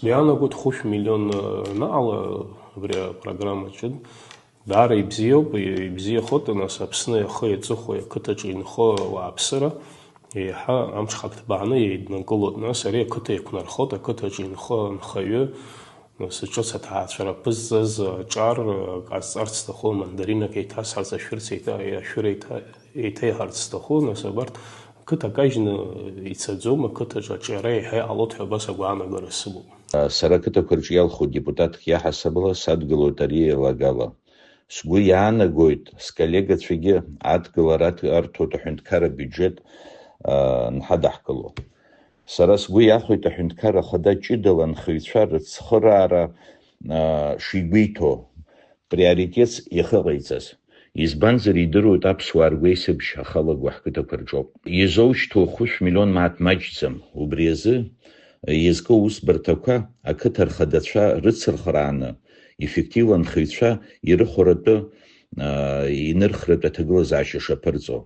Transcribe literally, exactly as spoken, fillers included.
Иаанагоит хәышә миллион анаҟала абри апрограмма аҿы. Даара ибзиоуп, ибзиахоит, нас Аԥсны ахы иаҵыхәеи ақыҭаҿы инхо ауааԥсыра еиҳа амҽхак ҭбааны еиднакылоит. Нас ари ақыҭа еиқәнархоит, ақыҭаҿы инхо анхаҩы, нас ҿыц аҭаацәара аԥызҵаз аҿар ҟазҵарц сҭаху, мандаринак еиҭасҳарц, ашәырц еиҭа-, ашәыр еиҭа-, еиҭеиҳарц сҭаху, нас абарҭ ақыҭа кажьны ицаӡом, ақыҭаҿы аҿиара еиҳа иҟалоит ҳәа абас агәаанагара сымоуп. Сара ақыҭақәа рҿы иалху депутатк иаҳасабала садгылоит ари еилагала. Сгәы иаанагоит, сколлегацәагьы адгылара аҭ-, арҭоит аҳәынҭқарра абиуџьет, аа, анҳадаҳкыло. Сара сгәы иахәеит аҳәынҭқарра ахада ҷыдала анхаҩцәа рыцхыраара, аа, шигәеиҭо, приоритетс иахыҟаиҵаз. Избанзар, идыруеит аԥсуаа ргәеисыбжь ахалаго ҳқыҭақәа рҿоуп. Изоушьҭоу хәышә миллион мааҭ маҷӡам. Убри азы иазку аусбарҭақәа ақыҭа рхадацәа рыцырхрааны, еффектив анхаҩцәа ирыхәаратәы, аа, инырхратәы аҭагылазаашьа шаԥырҵо.